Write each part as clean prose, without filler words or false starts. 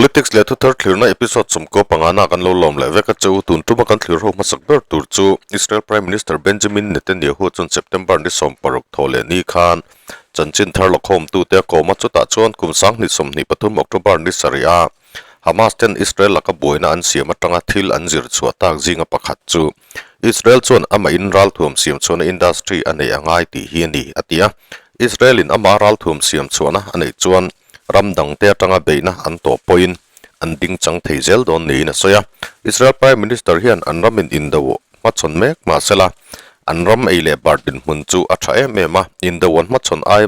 Politics leh thuthar thlirna episode sawmkaw pangana kan lo lawm leh vek a che u. Tun tuma kan thlir ho hmasak ber tur chu Israel Prime Minister Benjamin Netanyahu chuan September ni 16 thaw leh ni khan chanchin thar lakhawmtute a kawm a, chutah chuan kum 2023 October ni sarih a Hamas ten Israel laka buaina an siam atanga thil an zir chhuah tak zinga pakhat chu Israel chuan amah in ralthuam siam chhuahna industry a nei a ngai tih hi a ni, a ti a. Israel in amah ralthuam siam chhuahna a neih chuan ram dangte atanga beihna an tawh pawhin an ding chang thei zel dawn niin a sawi a. Israel Prime Minister hian an ram in indo hmachhawn mek mahsela an ram ei leh bar dinhmun chu a tha em em a, indo an hmachhawn ai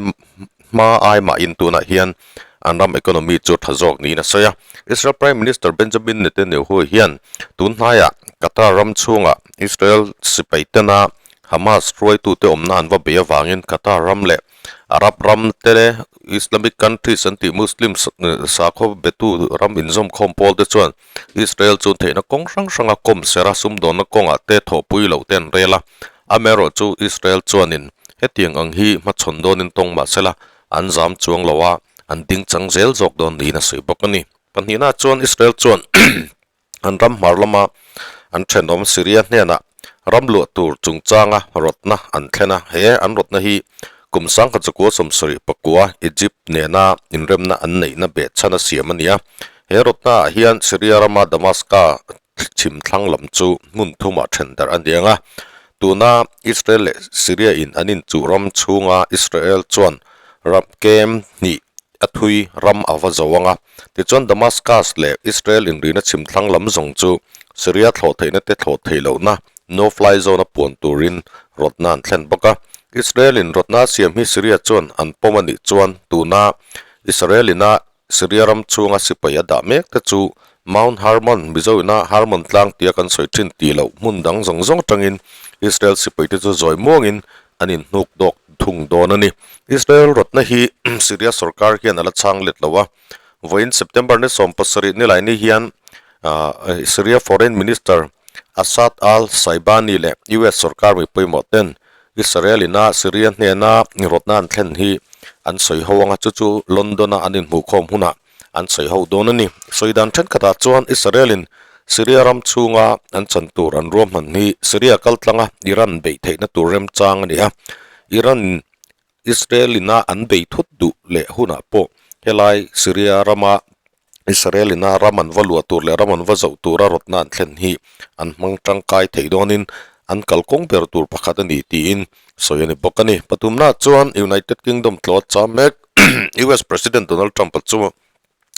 Hma ai mahin tunah hian an ram economy chu tha zawk niin a sawi a. Israel Prime Minister Benjamin Netanyahu hian tun hnaiah Qatar ram chhungah Israel sipai tena Hamas hruaitute awmna an va bei avangin Qatar ram leh Arab ram te Islamic countries an tih Muslim sakhaw betu ram inzawmkhawm pawl te chuan Israel chu theihna kawng hrang hranga kawm sera sumdawnna kawngah te thawhpui loh te an rel a. Amaherawh chu Israel chuanin hetiang ang hi hmachhawn dawnin tawng mah sela an zam chuang lo a, an ding chang zel zawk dawn niin a sawi bawk a ni. Pahnihna chuan Israel chuan an ram hmar lama an thenawm Syria hnenah ram luah tur chungchanga rawtna an thlen a, he an rawtna hi kum 1979 Egypt nena inremna an neihna behchhan a siam a ni a. He rawtnaah hian Syria rama Damascus Chhim thlang lam chu hmun thumah then darh a ni ang a, tuna Israel leh Syria in an inchuh ram chhunga Israel chuan ram kem hnih a thui ram a va zo ang a, tichuan Damascus leh Israel inrina chhim thlang lam zawng chu Syria thlawh theihna te thlawh theih lohna no fly zone a puan turin rawtna an thlen bawk a. Israel in rawtna a siam hi Syria chuan an pawm a nih chuan tuna Israel ina Syria ram chhunga sipai a dah mek te chu Mount Hermon, Mizo ina Hermon tlang tia kan sawi thin tih loh hmun dang zawng zawng atangin Israel sipai te chu zawi muangin an inhnuk dawk thung dawn a ni. Israel rawtna hi Syria sorkar hian a la chhang let lo a, vawiin September ni 17 nilaini hian Syria Foreign Minister Assad al-Shaibani leh US sorkar mi pawimawh ten Israel ina Syria hnena rawtna an thlen hi an sawi ho anga chu chu London a an inhmuhkhawm hunah an sawi ho dawn a ni. Sawi dan thenkhatah chuan Israel in Syria ram chhunga an chan tur an ruahman hi Syria kaltlanga Iran beih theihna tur remchang a ni a, Iran in Israel ina an bei thut duh leh hunah pawh helai Syria rama Israel ina ram an va luah tur leh ram an va zoh tura rawtna an thlen hi an hmang tangkai thei dawnin an kalkawng ber tur pakhat a ni tiin sawi a ni bawk a ni. Pathumna chuan United Kingdom tlawt cham mek US President Donald Trump-a chu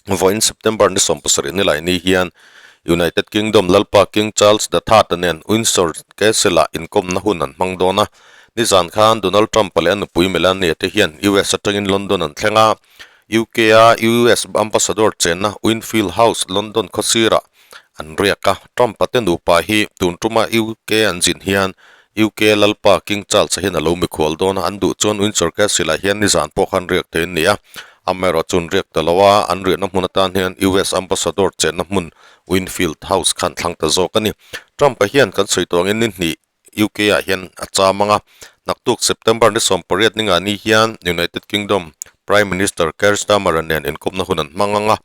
vawiin September ni 17 nilai ni hian United Kingdom Lalpa King Charles the Third-a nen Windsor Castle-ah inkawmna hun an hmang dawn a. Nizan khan Donald Trump-a leh a nupui Melania te hian US atangin London an thleng a. UK-a US Ambassador chenna Winfield House, London khawsirah an riak a. Trump-a te nupa hi tun tuma UK an zin hian UK Lalpa King Charles-a hian a lo mikhual dawn a, an duh chuan Windsor Castle-ah hian nizan pawh khan riak thei an ni a. Amaherawh chu an riak ta lo a, an riahna hmun atan hian US Ambassador chenna hmun Winfield House kha an thlang ta zawk a ni. Trump-a hian kan sawi tawh angin ni hnih UK ah hian a cham ang a, naktuk September ni 18 ninga ni hian United Kingdom Prime Minister Keir Starmer-a nen inkawpna hun an hmang ang a,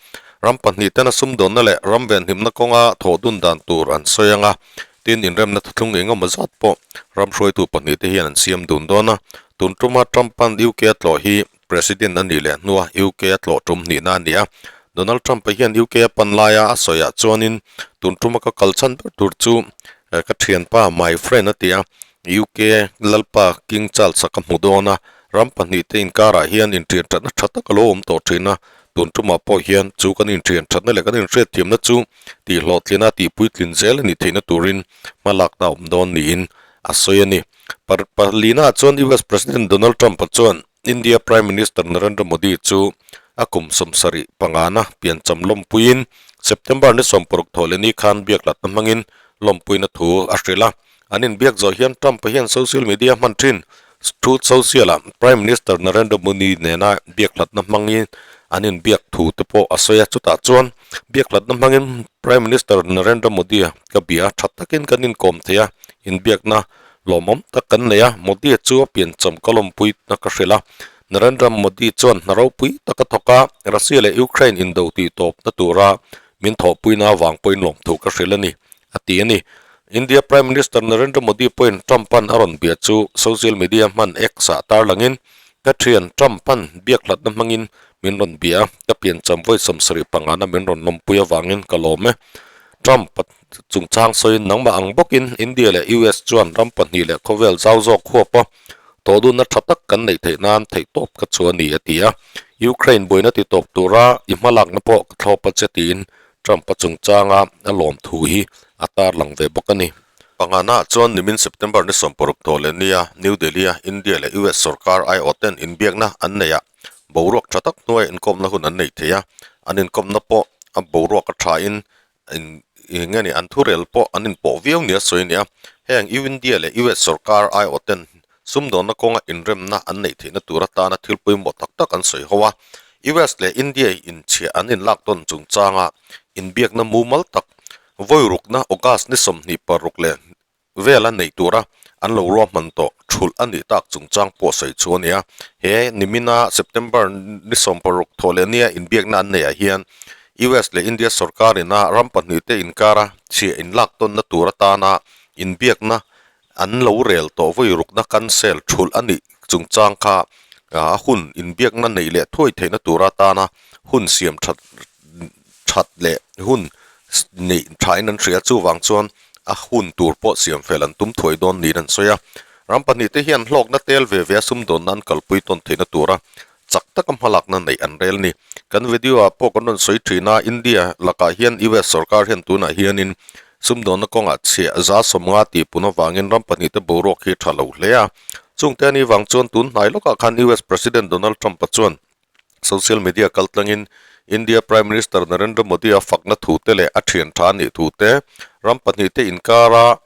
ram pahnih tena sumdawnna leh ram venhimna kawnga thawh dun dan tur an sawi ang a, tin inremna thuthlung eng emaw zat pawh ram hruaitu pahnih te hian an siam dun dawn a, tun tuma Trump-a'n UK a tlawh hi President a nih leh hnua UK a tlawh tum hnihna a ni a, Donald Trump-a hian UK a pan laia a sawiah chuanin tun tuma ka kal chhan ber tur chu ka thianpa, my friend a ti a, UK Lalpa King Charles-a ka hmu dawn a, ram pahnih te inkarah hian inṭhian ṭhatna ṭha tak a lo awm tawh ṭhin a, tun tumah pawh hian chu kan inṭhian ṭhatna leh kan inhriatthiamna chu tihhlawhtlina tihpuitlin zel a nih theihna turin hmalakna a awm dawn niin a sawi a ni. Palina chuan US President Donald Trump-a chuan India Prime Minister Narendra Modi chu a kum 75na piancham lawmpuiin September ni 16 thawhlehni khan biaklatna hmangin lawmpuina thu a hrilh a. An inbiak zawh hian Trump-a hian social media hman thin Truth Social-ah Prime Minister Narendra Modi nena biakhlatna hmangin an inbiak thu te pawh a sawi a. Chutah chuan biakhlatna hmangin Prime Minister Narendra Modi-a ka bia tha takin kan inkawm thei a, inbiakna lawmawm tak kan nei a, Modi-a chu a piancham ka lawmpui na ka hrilh a. Narendra Modi chuan hna ropui tak a thawk a, Russia leh Ukraine indo tih tawpna tura min thawhpuina avang pawhin lawmthu ka hrilh a ni, a ti a ni. India Prime Minister Narendra Modi pawhin Trump-a'n a rawn bia chu social media hman X-ah tarlangin, Ka thian Trump-a'n biakhlatna hmangin min rawn bia a, ka piancham vawi 75na min rawn lawmpui avangin ka lawm e. Trump chungchang sawiin nangmah ang bawkin India leh US chuan ram pahnih leh khawvel zau zawk huap a, tawhdunna tha tak kan neih theih nan theihtawp ka chu a ni, a ti a. Ukraine buaina titawp tura i hmalakna pawh ka thlawp a che tiin Trump-a chungchanga a lawmthu hi a tarlang ve bawk a ni. Pangana chuan nimin September ni 60 tawh leh nia New Delhi-a India leh US sorkar aiawhten inbiakna an neih ah boruak tha tak hnuaia inkawmna hun an nei thei a, an inkawmna pawh a boruak a thain in eng nge ni an thurel pawh an inpawh viau nia sawi a ni a. Heng India leh US sorkar aiawhten sumdawnna kawnga inremna an neih theihna tur atana thil pawimawh tak tak an sawi ho a, US leh India inchhiah an inlak tawn chungchanga inbiakna mumal tak Vawi rukna August ni 26 leh vela neih tura an lo ruahman tawh thulh a nih tak chungchang pawh sawi chu a ni a. He nimina September ni 60 thawh leh nia inbiakna an neihah hian US leh India sorkar ina ram pahnihte inkara chhiah inlak tawnna tur atana inbiakna an lo rel tawh vawi rukna cancel thulh a nih chungchang kha a hun inbiakna neih leh thuai theihna tur atana hun siam that that leh hun neih thain an hria chuvang chuan a hun tur pawh siam fel an tum thuai dawn niin an sawi a. Ram pahnih te hian hlawkna tel ve ve a sumdawnna an kalpui tawn theihna tura chak taka hmalakna neih an rel ni. Kan video ah pawh kan rawn sawi thin a, India lakah hian US sorkar hian tunah hianin sumdawnna kawngah chhiah 150 tih pun avangin ram pahnih te boruak hi tha lo hle a. Chungte a nih vang chuan tun hnai lawkah khan US President Donald Trump-a chuan Social media kaltlangin India Prime Minister Narendra Modi-a fakna thute leh a thian tha a nih thute, ram pahnihte inkara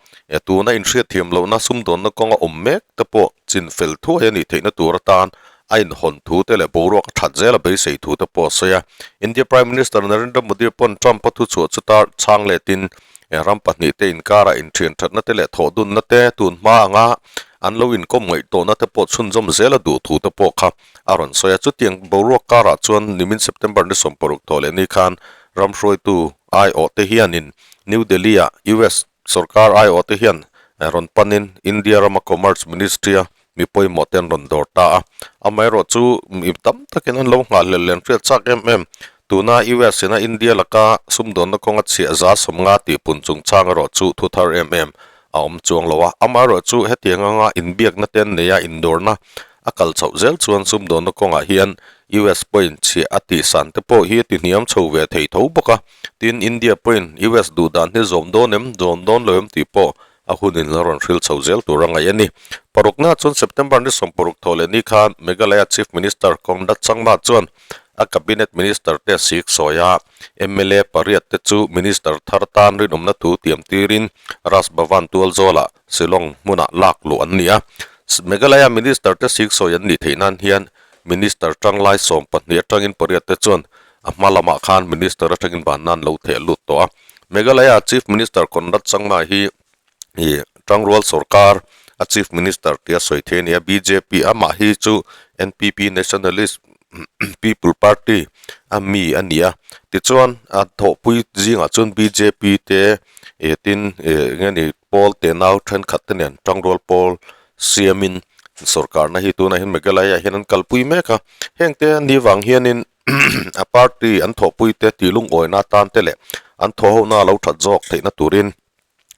tuna inhriatthiam lohna sumdawnna kawnga awm mek te pawh chinfel thuai a nih theihna tur atan a inhawn thute leh boruak a that zel a beisei thute pawh a sawi a. India Prime Minister Narendra Modi pawn Trump-a thuchhuah chu tar chhang letin ram pahnihte inkara inthian thatna te leh thawhdunna te tun hma anga an lo inkawm ngaih tawhna te pawh chhunzawm zel a duh thute pawh kha a rawn sawi a. Chutiang boruak karah chuan nimin September ni 60 tawh leh ni khan ram hruaitu aiawhte hianin New Delhi-ah US sorkar aiawhte hian rawn panin India rama Commerce Ministry-a mi pawimawh te an rawn dawr ta a. Amaherawh chu mi tam takin an lo nghahhlelh leh an hriat chak em em. Tuna US ina India laka sumdawnna kawnga chhiah 150 tih pun chungchang erawh chu thu thar em em a awm chuang lo a. Amaherawh chu hetiang anga inbiakna te an nei a, indawrna A kal chhoh zel chuan sumdawnna kawngah hian US pawhin chhiah a tih san te pawh hi a ti hniam chho ve thei tho bawk a, tin India pawhin US duh dan hi zawm dawn em, zawm dawn lo em tih pawh a hunin la rawn hril chho zel tur a ngaih a ni. Parukna chuan September ni 60 thawh leh ni khan Meghalaya Chief Minister Conrad Sangma chuan a Cabinet Minister te sik sawi a, mla pariat te chu Minister thar tan rinawmna thu tiam tirin Raj Bhavan tualzawlah Shillong hmunah lak luh an ni a. Meghalaya Minister te siksawi an nih theih nan hian Minister tanglai 12 atangin pariat te chuan a hma lamah khan Minister atangin ban nan lo theh lut tawh a. Meghalaya Chief Minister Conrad Sangma hi ih tangrual sorkar a Chief Minister tia sawi thei a ni a. Bjp amah hi chu NPP Nationalist People Party a mi a ni a. Tichuan a thawhpui zingah chuan bjp te ih tin ih eng nge ni Pawl tenau thenkhat te nen tangrual pawl siamin sorkarna hi tunah hian Meghalaya ah hian an kalpui mek a, heng te ni vang hianin a party an thawhpui te tih lungawina atan te leh an thawhhona lo that zawk theihna turin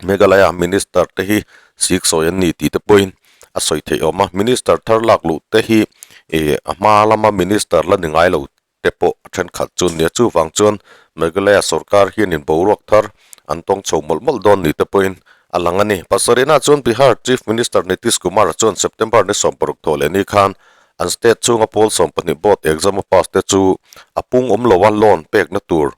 Meghalaya minister te hi sik sawi an ni tih te pawhin a sawi theih awm a, minister thar lak luh te hi ih a hma lama minister la ni ngai lo te pawh a thenkhat chu nia chuvang chuan Meghalaya sorkar hianin boruak thar an tawng chho mawlh mawlh dawn ni te pawhin a lang a ni. Pasarihna chuan Bihar Chief Minister Nitish Kumar chuan September ni 60 thawh leh ni khan an state chhunga pawl 12 board exam a pass te chu a pung awm lo a loan pekna tur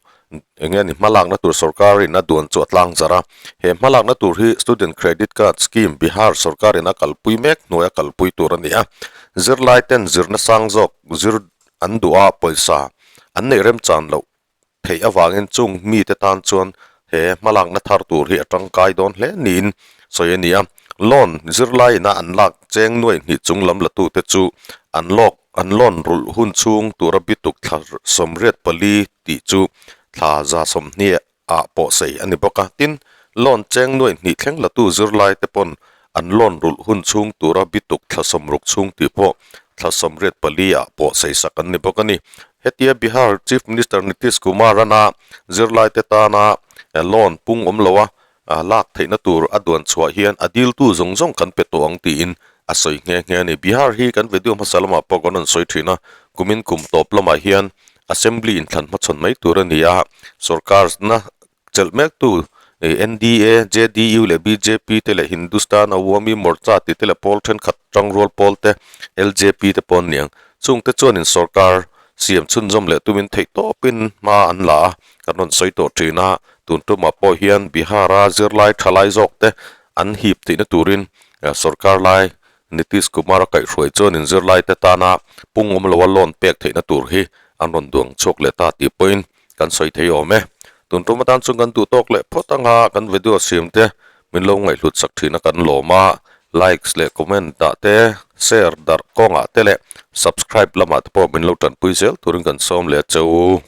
eng nge ni hmalakna tur sorkarin a duan chu a tlang zarh a. He hmalakna tur hi Student Credit Card Scheme Bihar sorkarin a kalpui mek hnuaia kalpui tur a ni a. Zirlai ten zirna sang zawk zir an duh a, pawisa an neih remchan loh theih avangin chung mite tan chuan he hmalakna thar tur hi a tangkai dawn hle niin sawi a ni a. Loan zirlaiin a an lak cheng nuai hnih chung lam latute chu an lawk an loan rulh hun chhung tura bituk thla 84 tih chu thla 120 ah pawh sei a ni bawk a. Tin, loan cheng nuaih hnih thleng latu zirlai te pawn an loan rulh hun chhung tura bituk thla 60 chhung tih pawh thla 84 ah pawh sei sak an ni bawk a ni. Hetia Bihar Chief Minister Nitish Kumar ana zirlai te tana loan pung awm lo a, lak theihna tur a duan chhuah hian a diltu zawng zawng kan pe tawh ang tiin a sawi nghe nghe a ni. Bihar hi kan video hmasa lamah pawh kan rawn sawi thin a, kumin kum tawp lamah hian Assembly inthlan hmachhawn mai tur a ni a, sorkar na chelh mektu NDA, JDU leh bjp te leh Hindustan Awami Morcha tih te leh pawl thenkhat tangrual pawl te LJP te pawh an ni ang. Chungte chuanin sorkar siam chhunzawm leh tumin theihtawpin hma an la a, kan rawn sawi tawh thin a, tun tumah pawh hian Bihar-a zirlai tha lai zawk te an hip tihna turin sorkar lai Nitish Kumar-a kaihhruai chuanin zirlai te tana pung awm loa loan pek theihna tur hi an rawn duang chhuak leh ta tih pawhin kan sawi thei awm e. Tun tum atan chuan kan duh tawk leh phawt anga kan video siam te min lo ngaihhlut sak thin a kan lawm a, likes leh comment ah te, share darh kawngah te leh subscribe lamah te pawh min lo tanpui zel turin kan sawm leh a che u.